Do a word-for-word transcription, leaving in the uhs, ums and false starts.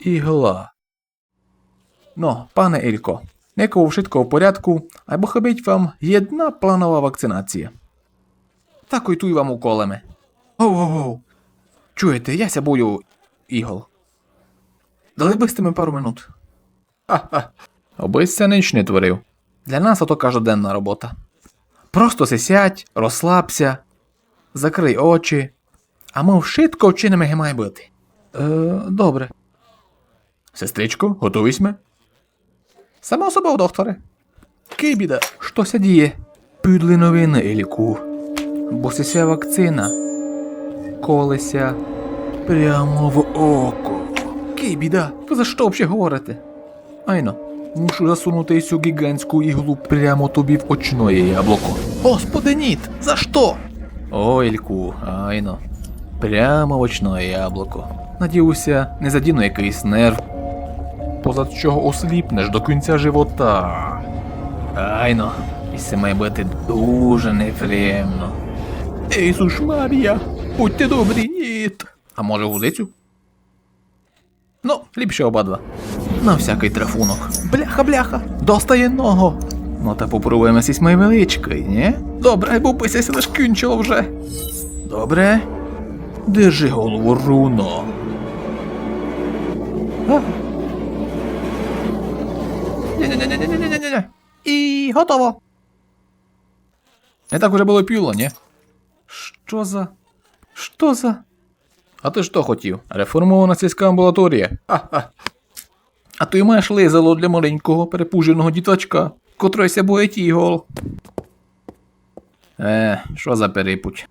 ігла. Но, пане Ілько, никово вшытко в порядку, айбо хыбить вам єдна планова вакцинація. Такой туй вам уколеме. Оу, оу, оу. Чуєте, я ся бою ігол. Дали бы сьте ми пару минут? Ха-ха. Обы ся нич не творив. Для нас ото каждоденна робота. Просто си сядь, розслабся, закрый очі, а мы вшытко вчиниме, ги має быти. Е, добре. Сестричко, готові сьме? Само собою, докторе. Кибіда, што ся діє? Пудлі новины, Ільку. Бо сися вакцина коле ся прямо в око. Кибіда, вы за што вообще говорите? Айно, мушу засунути сю гіґантську іглу прямо тобі в очноє яблоко. Господи, ніт! За што? О, Ільку, айно. Прямо в очноє яблоко. Надію ся, не задіну якыйсь нерв, позад чого осліпнеш до кінця живота. Айно, і се має быти дуже неприємно. Ісус Марія, будьте добрі, ніт! А може гузицю? Ну, ліпше обидва. На всякый трафунок. Бляха, бляха, достає ногу. Ну та попробуєме сись май величкый, ні? Добре, бо бы ся лиш кінчило вже. Добре. Держи голову руно. А. Ні-ні-ні. І готово. Не так уже было піло, ні? Што за... Што за... А ты што хотів? Реформована сільська амбулаторія. Ха-ха. А ты маєш лизало для маленького перепуженого дітвачка, котрый ся боїть ігол. Е, што за перепуть?